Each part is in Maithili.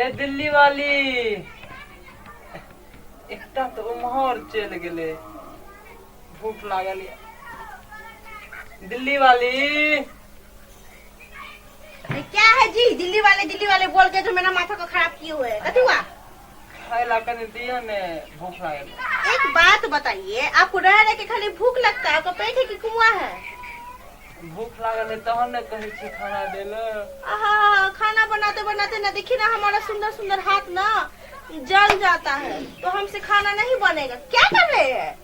ए दिल्ली वाली, एकटा तऽ उम्हर चलि गेलै। भूख लागल यऽ। दिल्ली वाली। अरे क्या है जी, दिल्ली वाले बोल के जो मेरा माथा को खराब किए हुए है। कथी हुआ? खाय ला कनि दिअ ने, भूख लागल। एक बात बताइए, आपको रह रह के खाली भूख लगता है? आपका पेट है कि कुआं है? भूख लागल है तहन ने कहै छी खाना दे ले। आहा, खाना बनाते बनाते ना देखिए ना हमारा सुंदर सुंदर हाथ ना जल जाता है, तो हमसे खाना नहीं बनेगा। क्या कर रहे हैं?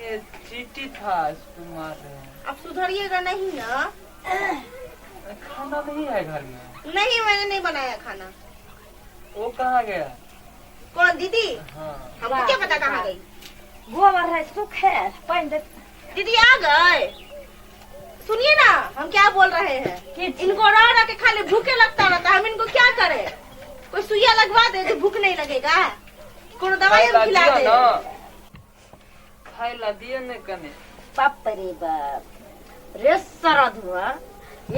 ये चीटी था, इसको मार रहे हैं। आप सुधरिएगा नहीं ना? खाना नहीं है घर में? नहीं, मैंने नहीं बनाया खाना। वो कहाँ गया? कौन दीदी? हाँ। हमको क्या पता कहाँ गई। गोबर है सुखे पानी दे। दीदी आ गए। सुनिए ना हम क्या बोल रहे हैं, इनको रह रह के खाली भूखे लगता रहता है, हम इनको क्या करें? कोई सुइया लगवा दे जो भूख नहीं लगेगा, कोनो दवाई हम खिला दे। खाय ला दिए ने कने। बाप रे बाप रे सरधुआ,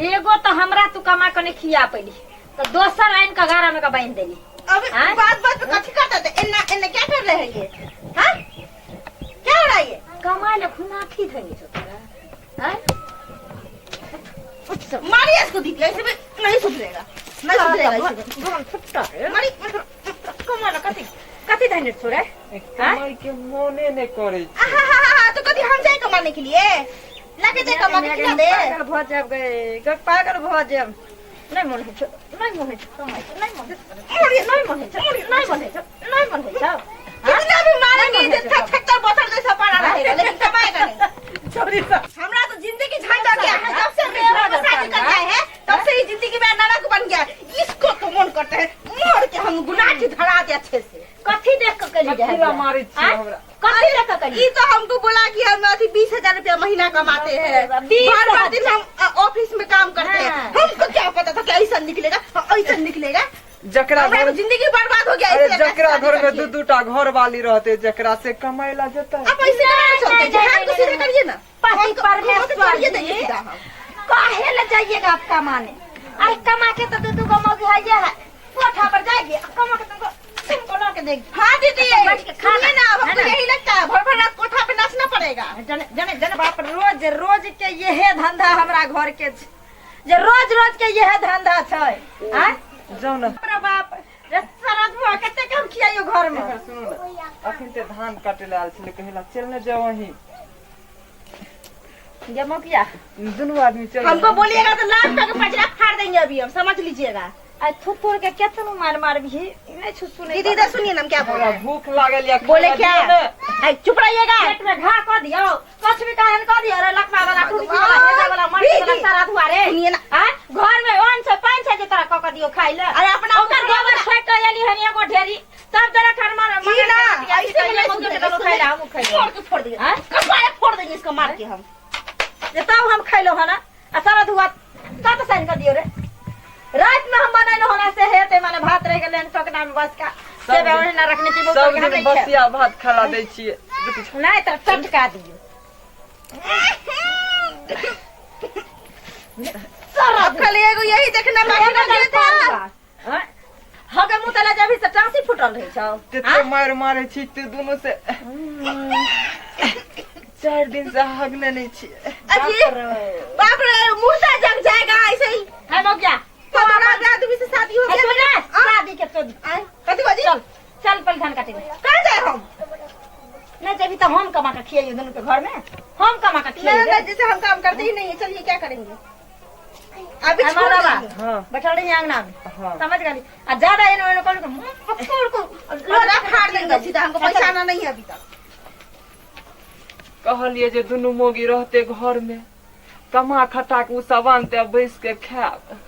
एगो तो हमरा तू कमा कने खिया पैली तो दोसर आइन के गारा में का बांध देली। अब हाँ? बात बात पे कथी करता था? इन्ना इन्ना क्या कर रहे हैं ये? हाँ? क्या हो रहा है ये? कमाए ले खुनाथी धनी छो तोरा। हाँ? उठ सब। मारिए इसको दीदी, ऐसे में नहीं सुधरेगा, नहीं सुधरेगा ऐसे में। भगवान फुट्टा रे। मारी। कमा ले कथी कथी धनी छो रे? कमाई के मोने ने करे छै। आहा, तो कथी हम जाए कमाने के लिए? लाके जाए कमा के खिला दे। पागल भ जाब गए, ग पागल भ जाब। नहीं मन होइ छौ, नहीं मन होइ छौ कमाइ के, नहीं मन होइ छौ, नहीं मन होइ छौ, नहीं मन होइ छौ, नहीं मन होइ छौ। कितना भी मारेंगे इधर थक थक कर बोतल जैसा पड़ा रहेगा, लेकिन कमाएगा नहीं। छोरी सब। हमरा तो जिंदगी झंड हो गया है, जब से मेरे को शादी कर गए हैं तब से ये जिंदगी में नरक बन गया है। इसको तो मन करता है मोड़ के हम गुनाह की धरा दे अच्छे से। कथी देख के कली कथी ला मारै छी आँय? हमरा? कथी देख के कली? ये तो हमको बोला कि हम अथी 20,000 रुपया महीना कमाते हैं, बीस बार बार हजार। दिन हम ऑफिस में काम करते हैं। हाँ। हमको क्या पता था कि ऐसा निकलेगा, हाँ, ऐसा निकलेगा। जकरा हमरा घर तो जिंदगी बर्बाद हो गया। अरे ऐसे जकरा शादी घर में करके। दू दू टा घर वाली रहते, जकरा से कमाई ला जेतै। आप ऐसे नहीं चलते, नहीं, ध्यान नहीं, को नहीं, सीधा नहीं। करिए ना। पति हमको- परमेश्वर हमको तो करिए देंगे जी। सीधा हम। काहे ले जाइएगा आप कमाने? अरे कमा के तो दू दू गो मौगी है, ये है कोठा पर जाएगी, आ कमा के तुमको तुमको ला के देगी। हाँ दीदी, अच्छा, बैठ के खाना, सुनिए ना, अब है हमको ना? यही लगता है भर भर रात कोठा पे नाचना पड़ेगा। जने जने जने बाप, रोज रोज के यहे धंधा हमरा घर के छै। जे रोज रोज के यहे धंधा छै। आँय? जाउ ने। बाप रे बाप रे सरदुआ, कते कम खियाइयो घर में। एकर सुनू ने, अखन ते धान काटे ले आयल छलै, कहिला चल ने जाउ अहीं। ये मौकिया दुनू आदमी चल। हमको बोलिएगा तो लाख का पचरा फाड़ देंगे अभी हम, समझ लीजिएगा। आ थुथुर के केतनो मार मार भी नहीं छुसु नहीं। दीदी इधर सुनिए ना, हम क्या बोल हमरा रहे हैं। भूख लागल या बोले खाना क्या? दियौ ने। ऐ, चुप रहिएगा। पेट में घा क दियो, कुछ भी कहन क दियो रे लखवा वाला टुटकी वाला हेजा वाला मर्द वाला सारा धुआ रे। सुनिए ना। आ घर में अन्न छै पानि छै जे तोरा क क दियो खाइ ले। अरे अपना ओकर गोबर फेंक के एली हन एगो ढेरी, तब जरा खान मार ई ना, ऐसे में नहीं मौके के खाइ ले, हमहू खाइ फोड़ के फोड़ देंगे, आँय? कपारे फोड़ देंगे इसको मार के हम। जे तब हम खैलो हन आ सारा धुआ कत साइन क दियो रे। रात में हम बनैलो हन से हेते माने भात रह गेलै हन टोकना में बस का से सब दिन- ओहिना रखने छी सब बहुत हम दिन नहीं खायब। बसिया भात खला दै छियै। रुकि जाउ। नहीं तो चटका दियो। अब खाली एगो यही देखना बाकी रह गया था। हगे मुँह तला जाबी से टाँसी फुटल रहै छौ। तेते मारि मारै छी ते दुनू से 4 दिन से हगने नहीं छियै। अजी बाप रे, मुर्दा जग जाएगा ऐसे ही। है मौकिया 15 आदमी से शादी हो गया। सुन ना, शादी के तो आए, कथी बाजी? चल चल पहले धान काटे। कहाँ जाए हम? नहीं जबी तो हम कमा के खियाइयो दोनों के घर में, हम कमा के नहीं खियाइयो। नहीं, जैसे हम काम करते ही नहीं है, चलिए क्या करेंगे अभी हमारा छोड़ बा। देंगे। हाँ। बैठल रही अंगना में। हाँ। समझ गई। आ ज्यादा एनो एनो कर मुंह पकड़ को लोटा फाड़ देंगे सीधा, हमको पैसा आना नहीं है अभी तक। कहलिए जे दुनू मोगी रहते घर में, कमा खटा के उ सब आनते बैस के खायब,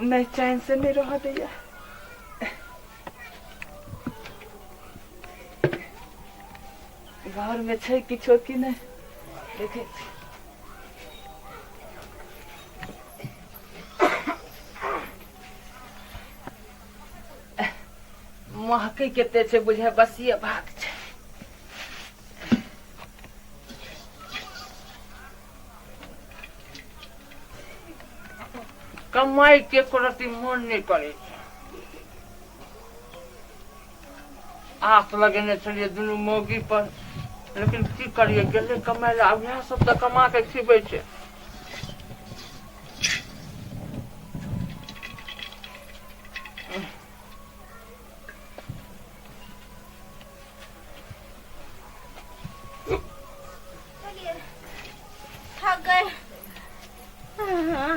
नहीं चैन से नहीं रह दैया। घर में छै किछो कि नहीं देखे छी। महकै कते छै बुझाय बसिए भात छै। कमाई के एको रत्ती मन नहि करै छै। आस लगेने छलियै दुनू मौगी पर, लेकिन की करियै, गेलै कमाय लए, आब इएह सब तऽ कमा के खिबै छै। चलिए थक गए। हाँ।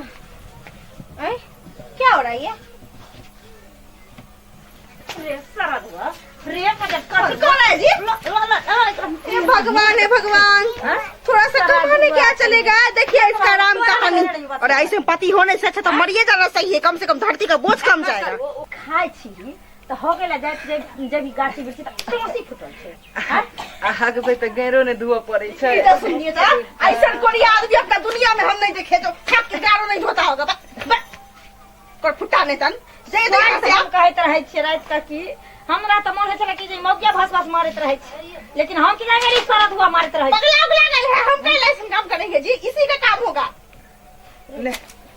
ऐ, क्या हो रहा है ये? रे सरदुआ रे कते कर कौन है जी? ल ल ल। हे भगवान, हे भगवान, हाँ? थोड़ा सा कमाने क्या चलेगा? देखिए इसका आराम कहानी। और ऐसे पति होने से अच्छा तो मरिए जाना सही है, कम से कम धरती का बोझ कम जाएगा। खाइ छी तऽ हो गेला जाइत जे जब गाछी वृक्षी तऽ कोसी फुटल छै। आँय? आ हगबै तऽ गैरो नहि धोअ पड़ै छै। इधर सुनिए तो, ऐसा कोई आदमी अपना दुनिया में हम नहीं देखे जो खाक के गारो नहीं धोता होगा। बस बस कर फुटा नहीं तन जे दे यहाँ से हम आप। कहैत रहै छियै राति कऽ कि हमरा तऽ मोन होइ छलै कि जे मौगिया भास भास मारैत रहै छै, लेकिन हम की जाने रही सरद हुआ मारैत रहै छै। पगला उगला गए है, हम कहीं ऐसा काम करेंगे जी? इसी का काम होगा। नहि।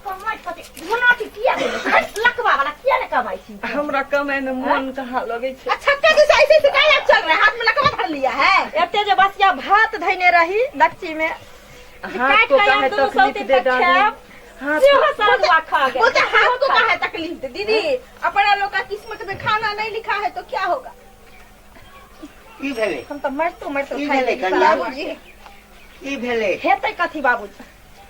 कमाइ कथी घुनाटी किया भेलै? लकवा वाला किया ने कमाइ छी? हमरा कमाइ मे मोन कहाँ लगै छै। अच्छा जैसे ऐसे ऐसे क्या चल रहा है? हाथ में लकवा धर लिया है। एते जे बसिया भात धैने रही दक्षी में हाथ काटि को कऽ काहे आब दुनू तकलीफ सौतीन दे तक डाली खायब हाथ सेहो सरद हुआ खा गेल। बोलते हाथ को कहा है तकलीफ दे। दीदी, अपना लोग का किस्मत में खाना नहीं लिखा है तो क्या होगा? की भेलै? हम तऽ मरतो मरतो की खाइ भेलै लेली। कनिया? बाबूजी। की भेलै? हेतै कथी बाबूजी,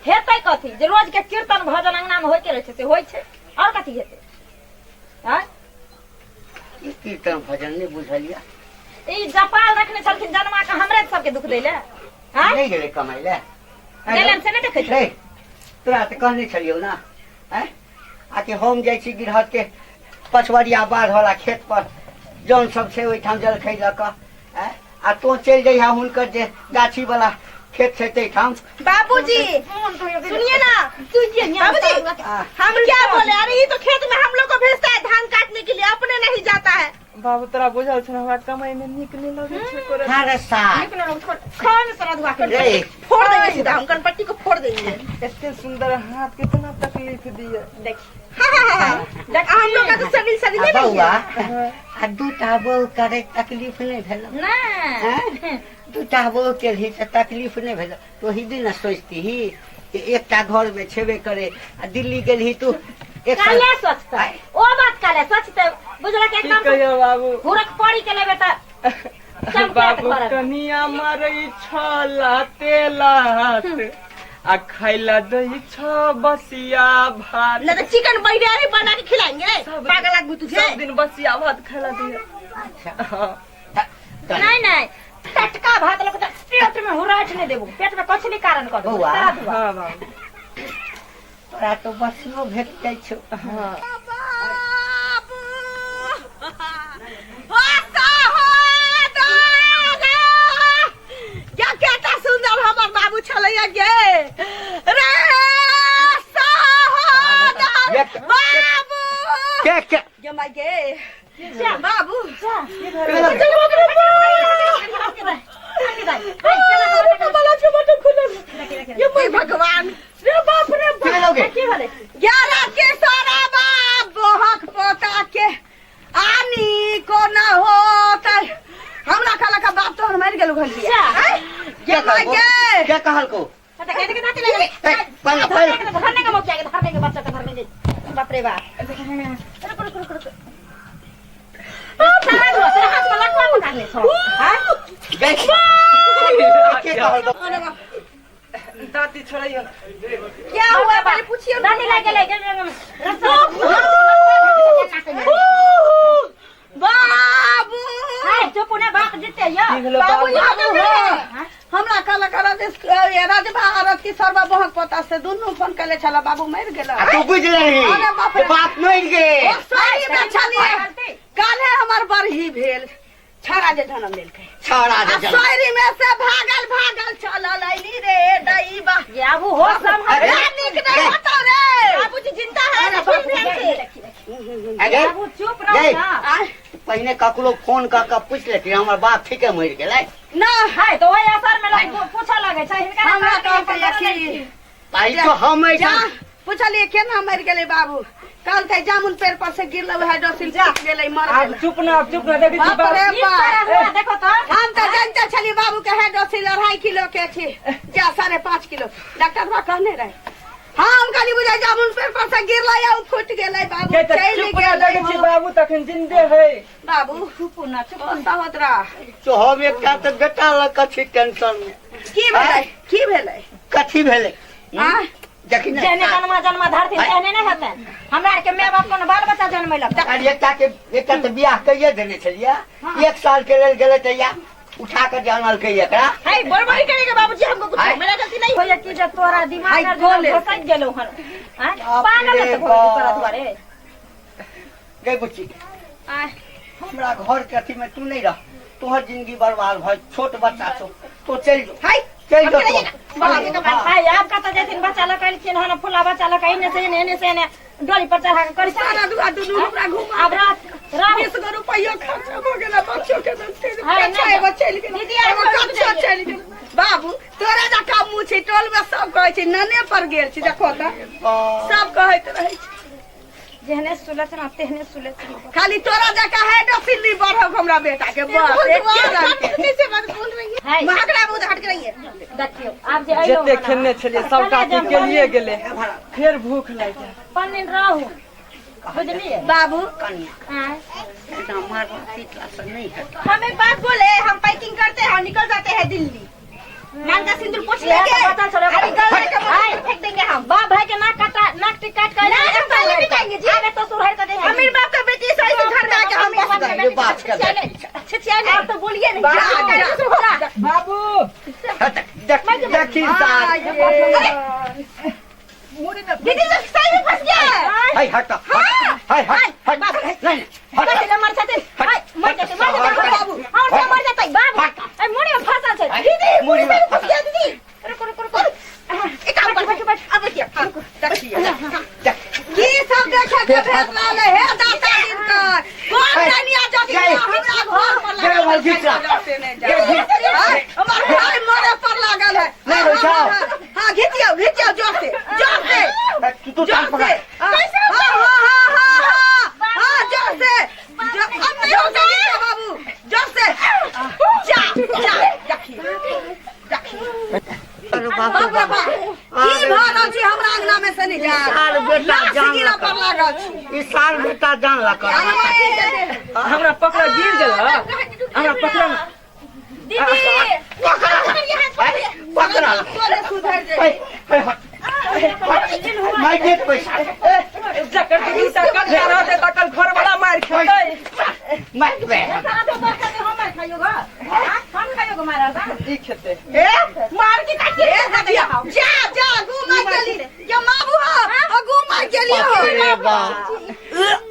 हेतै कथी? जे रोज के कीर्तन भजन अंगना में होइते रहै छै से होइ छै, और कथी हेतै? आँय? ई कीर्तन भजन नहि बुझलियै। ई जपाल रखने छलखिन जनमा के हमरे सबके दुख दै ले। आँय? नहि गेलै कमाइ लए? गेलन से नहि देखै रे तोरा तऽ कहने छलियौ ने, आँय, आकि हम जाइ छी गिरहत के पछवरिया बाढ़ वाला खेत पर जौन सब छै ओहिठाम जलखै लऽ कऽ, आँय, आ तों चलि जइहा हुनकर जे गाछी वाला खेत छै ताहिठाम। बाबूजी सुनिए ना बाबूजी, आ, हम क्या बोले? अरे ये तो खेत में हम लोग को भेजता है धान काटने के लिए, अपने नहीं जाता है। बाबू, तोरा बुझल छै ने, हमरा कमाइ मे नीक नहि लगै छै एको रत्ती। हाँ रे सार। खान सरद हुआ के रे फोड़ देंगे सीधा हम, कनपट्टी को फोड़ देंगे। एते सुंदर हाथ कितना तकलीफ दिए। देखी। हाँ हाँ हाँ हाँ, हम लोग का तो शरीर शरीर आ नहीं बौआ है। आ दूटा बहू करे तकलीफ नहि भेल? नहि। दूटा बहू केलही तऽ तकलीफ नहि भेल? तो ही दिन ने सोचतीही कि एकटा घर में छेबे करे आ दिल्ली गेलही तू एक साल। काले सोचतै ओ बात, काले सोचतै, बुझलक की एकदम। कहियो बाबू? हुरक पड़ी के लेबे तऽ चमका बाबू के करत। कनिया मारै छला तेलात आ खाइला दै छ बसिया भात। ना तो चिकन बिरयानी बना के खिलाएंगे। पागल आदमी तुझे। सब दिन बसिया भात खाइला दिए। अच्छा। हाँ। नहीं नहीं, टटका भात लोग तऽ पेट में हुराठ नहीं देबो, पेट में कछली कारण कर देबो। बौआ। सरद हुआ। हाँ बाबू। तोरा तो बसियो भेट जाइ छौ। हाँ। बाबू ओ सहोदरा, या केटा सुंदर हमर बाबू छलैया गे रे सहोदर बाबू। के के? गे माय गे बाबू। ये मोर भगवान रे, बाप रे की भेलौ गे? की भेलै? 11 के सारा बाप बोहक पोता के आनी को न होता। हमरा कहला का बाप तोहर मरि गेल घंटिया। के कहलको? गे के कहलको? ए, पहिले पहिले। धरने के मौका के धरने के बच्चा के धरने के, बाप रे बाप। रुक रुक रुक रुक, सारा दुआ तेरा हाथ में लकवा पकड़ ले छौ। हां? गे, के कहलको? दाँती छोड़ैयो ना। क्या हुआ, पहले पूछिए उनको। दादी लागे लागे। बाबू। हाय, चुप ने बाप जीते यो। की भेलो बाबू बाबू? यहाँ पे है। हमरा कहला का राजेश राज भारत की सरवा बहक पोता से दुनू फोन कले छला, बाबू मरि गेल। आ तू बुझि लेलही अरे बाप रे। जे बाप मरि गेल? ओ सही में छलिए, काल्हे हमर बरही भेल, छड़ा जे जन्म लेलकै। छौड़ा जे आ जन्म। सोहरी में से भागल भागल चलल अइली रे दैबा। ये आबू हो सब। अरे, रे नीक नहीं होतो रे, बाबूजी जिंदा है। अरे बाप रे। अगे बाबू चुप रहो गे। ना। पहिने ककरो फोन कऽ कऽ पूछि लेती, हमर बाप ठीके मरि गेलै? ना। हाय, तो वही असर में लोग पूछऽ लगे छै हिनका। हमरा कहलकै कि भाई तो हम जा एहिठाम पूछलिए केना मरि गेलै बाबू, कहलकै जामुन पेड़ पर से गिरलै, वएह डोसिल फूट गेलै, मर आब गेलै। चुप ना, चुप ना, देखै छी बाप बाबू। रे की बाप। तरह हुआ देखो तो। हम तऽ जानते छलियै बाबू के है डोसिल 2.5 किलो के छी, जा 5.5 किलो डॉक्टर बा कहने रहे। हम कहली बुझाइ जामुन पेड़ पर से गिरलै आ उ फूट गेलै बाबू, के तऽ चलि चुप ना, गेलै। देखै छी बाबू तखन जिन्दे है। बाबू चुप ना, चुप। ओ सहोदरा। तो हम एकटा तऽ बेटा लऽ कऽ छी टेंशन मे। की भेलै, की भेलै, कथी भेलै? आ? देखी ने। जेहने जन्मा जन्मा धरथिन तेहने नहि हेतनि। हमरा आरके माय बाप कोनो बाल बच्चा जन्मेलक? अरे एकटा के एकटा तऽ बियाह कहिये देने छलियै, 1 साल के लेल गेलै तऽ या उठा कऽ जे आनलकै एकरा। है बड़बड़ी करेगा बाबूजी, हमको कुछ आय। मेरा गलती नहीं। होइए कि जे तोरा दिमाग आइ आर गोले। घसकि गेलौ हन। आँय? बाप पागल रे तऽ भऽ गेली तोरा बाप। दुआरे। गै बुच्ची, आय। हमरा घर के अथी में तू नहीं रह, तोहर जिंदगी बर्बाद भऽ, छोट बच्चा छौ, तो चलि जो, है चलि जो हम तू। चलिए ना। बाबूजी के बात। हाय, आब कतऽ जेथिन बच्चा लऽ कऽ एलखिन हन, फुला बच्चा लऽ कऽ एने से एने, एने से एने डोली पर चढ़ा कऽ करी। सारा दुआ दुनू हमरा घुमा। आब रात रात 20 गो रुपैयो खर्चा भऽ गेल, बच्चो के देलकै, हाँ, कच्चा नहि। एगो चलि गेल, दीदी, आब एगो छोड़ि कच्चा दियै। चलि गेल। बाबू तोरा जकाँ मुँह छै, टोल में सब कहै छै नने पर गेल छी, देखो तऽ सब कहैत रहै छै। जेहने सुलक्षणा तेहने सुलक्षणा। खाली तोरा जकाँ है डोसिल बढ़ब हमरा बेटा के, बस एके रंग के। हाय, महकरा बहुत हट के रहिए। देखियौ आब जे अइलौ जते हन, खेने छलियै सबटा कहलियै चीज जे के लिए गेलै, फेर भूख लागि गेल। 5 दिन रहू, बुझलियै? बाबू कनिया, आँय? एना मारला पीटला से नहीं हेतै। हम एक बात बोले, हम पैकिंग करते हैं और निकल जाते हैं दिल्ली, मांग का सिंदूर पोछ इएह लेंगे, तऽ बचल छलै। अरे गले के आय। मुंह फेंक देंगे हम। बाप भाई के नाक काटा, नाक टिक काट के ना, हम पहले भी जाएंगे जी। आगे तो सुरहर के देंगे। अमीर बाप का बेटी सही से घर में आके हम बस गए। ये बाप के बेटी। छिछिया आप तो बोलिए नहीं। बाबू। जा, जा, जा। जा। बाबू देख, देखी सार। दीदी तो सही में फंस गया है। हाय हट, हाय हट, हट, नहीं हट। मर जेतै, मर जेतै, हाय, मर जेतै, मर जेतै बाबू, और सब मर जेतै बाबू। ए मुड़ी में फंसल छै। दीदी मुड़ी में मुड़ी में फंस गया दीदी। रुको रुको रुको। एक काम कर, बैठ, बैठ। अब बैठिए। हाँ, देखिए देख। की सब देखे के भेट रहले हे दाता दिन का कौन कनिया जदी जय। हमरा घर पर जय लागल भाई, घीच ला। से नहीं जा। हाँ, हमर भाई मरे पर लागल है। नहीं, रुक जाओ। हाँ घिचियो घिचियो, जोर से, जोर से, तू तू जोर टांग से। पकड़। हाँ हाँ हाँ हाँ हाँ हाँ जोर से, जोर से घिचियो बाबू, जोर से। जा जा, देखिए देखिए। अरे बाप रे बाप रे बाप। बाप, की भऽ रहल छी हमरा अंगना में से नहीं जा। सार बेटा लाश जान गिरा लऽ पर लागल छी। ई सार बेटा जान लऽ कऽ। हमरा पकड़ा गिर गेल, हमरा पकड़ा ना। दीदी पकड़ा, पकड़ा। तोरे सुधर जाए। हाय हाय हट, हट, मार देत पैसा। जकर दूटा कट्टा रहतै तकर घर वाला मारि खेतै। मार देबै। सारा तो मार खाते, हम मार खाइयो गा। हम खाइयो गा मारा गा। ई खेतै। ए मार के काटी जा जा, घुमा गेली ये माबू। हो घुमा गेली हो। बाप रे बाप।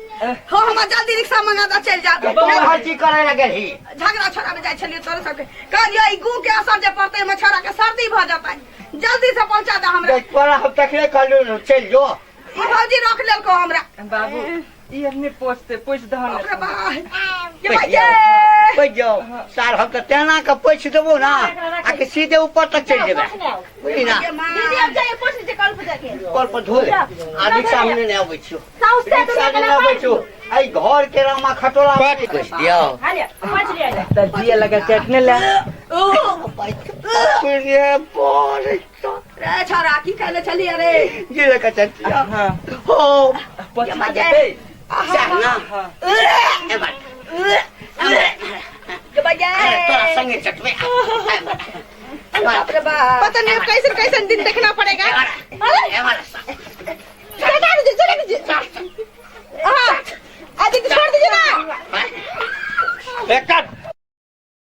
हो हमरा जल्दी रिक्शा मंगा दा, चल जा। तू हर चीज करे लगल ही। झगड़ा छोड़ा में जाइ छलियै तोरे सबके, कहलियै ई गू के असर जे पड़तै ओहिमे छोड़ा के सर्दी भऽ जेतै, जल्दी से पहुंचा दे हमरा। देख, तोरा हम तखने कहलू चलि जो। ई भौजी रोक लेलको हमरा। बाबू ई आदमी पोछते, पोछि दहन। ओकरा बा ये पैठ भाई जाओ, पैठ जाओ सार, हम तऽ तेना के पोछि देबो ना आ कि सीधे ऊपर तक चलि जेबै, बुझली ना? दीदी अब जाइए, पोछ लीजिए कल पर जाके। कल पर धो ले आ रिक्शा में नहि अबै छियौ। साउस से रिक्शा में नहि अबै छियौ, एहि घर के रामा खटोला पोछि दियौ। हालिया पोछ लिया। तऽ जिए लगा चटने ले। रे बाप। रे छोरा, की कहले छलियै रे? जी लगा चटिया। हाँ। हो। पोछि देतै। सएह ना? हाँ। ए बात। ये भैया। अरे तोरा संगे चटबै। बाप रे बाप, पता नहीं अब कैसे कैसे दिन देखना पड़ेगा। चला दीजिए, चला दीजिए। हाँ आदि छोड़ दीजिए ना। एक